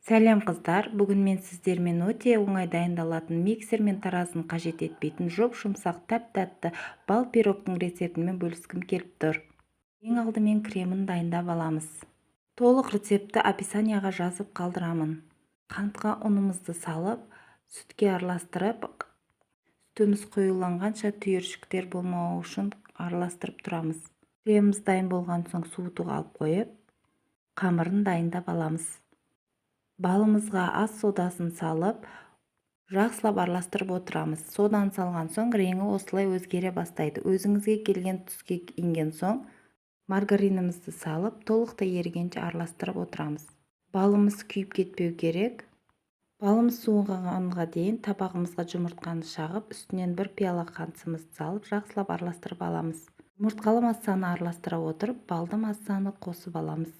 Сәлем, қыздар! Бүгін мен сіздермен өте оңай дайындалатын, миксер мен таразыны қажет етпейтін, жұп-жұмсақ, тәп-тәтті бал пирогтың рецептімен бөліскім келіп тұр. Ең алдымен кремін дайындап аламыз. Толық рецептті описанияға жазып қалдырамын. Қантқа ұнымызды салып, сүтке араластырып, сүтіміз қоюланғанша, түйіршіктер болмауы үшін араластырып тұрамыз. Креміміз дайын болған соң, суытуға алып қойып, қамырын дайындап аламыз. Балымызға ас содасын салып, жақсылап араластырып отырамыз. Соданы салған соң, реңі осылай өзгере бастайды. Өзіңізге келген түске енген соң, маргаринімізді салып, толықтай ерігенше араластырып отырамыз. Балымыз күйіп кетпеу керек. Балымыз суығанға дейін табағымызға жұмыртқаны шағып, үстінен бір пиала қантымызды салып, жақсылап араластырып аламыз. Жұмыртқалы массаны араластыра отырып, балды массаны қосып аламыз.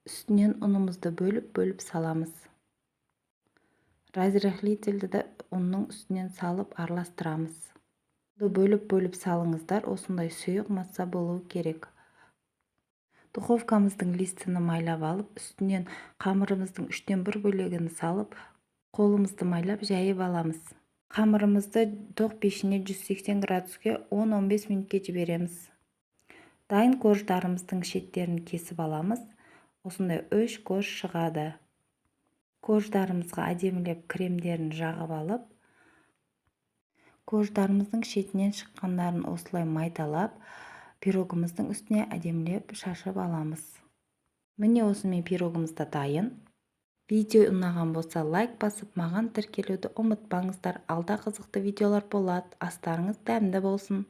Үстінен ұнымызды бөліп-бөліп саламыз. Разрыхлительді де ұнның үстінен салып, араластырамыз. Бөліп-бөліп салыңыздар, осындай сұйық масса болуы керек. Духовкамыздың листіні майлап алып, үстінен қамырымыздың үштен бір бөлігін салып, қолымызды майлап, жайып аламыз. Қамырымызды тоқ пешіне 180 градуске 10-15 минутке жібереміз. Дайын корждарымыздың шеттерін кесіп аламыз. Осындай үш корж шығады. Корждарымызға әдемілеп кремдерін жағып алып, корждарымыздың шетінен шыққандарын осылай майдалап, пирогымыздың үстіне әдемілеп шашып аламыз. Міне, осымен пирогымыз да дайын. Видео ұнаған болса, лайк басып, маған тіркелуді ұмытпаңыздар. Алда қызықты видеолар болады. Астарыңыз дәмді болсын!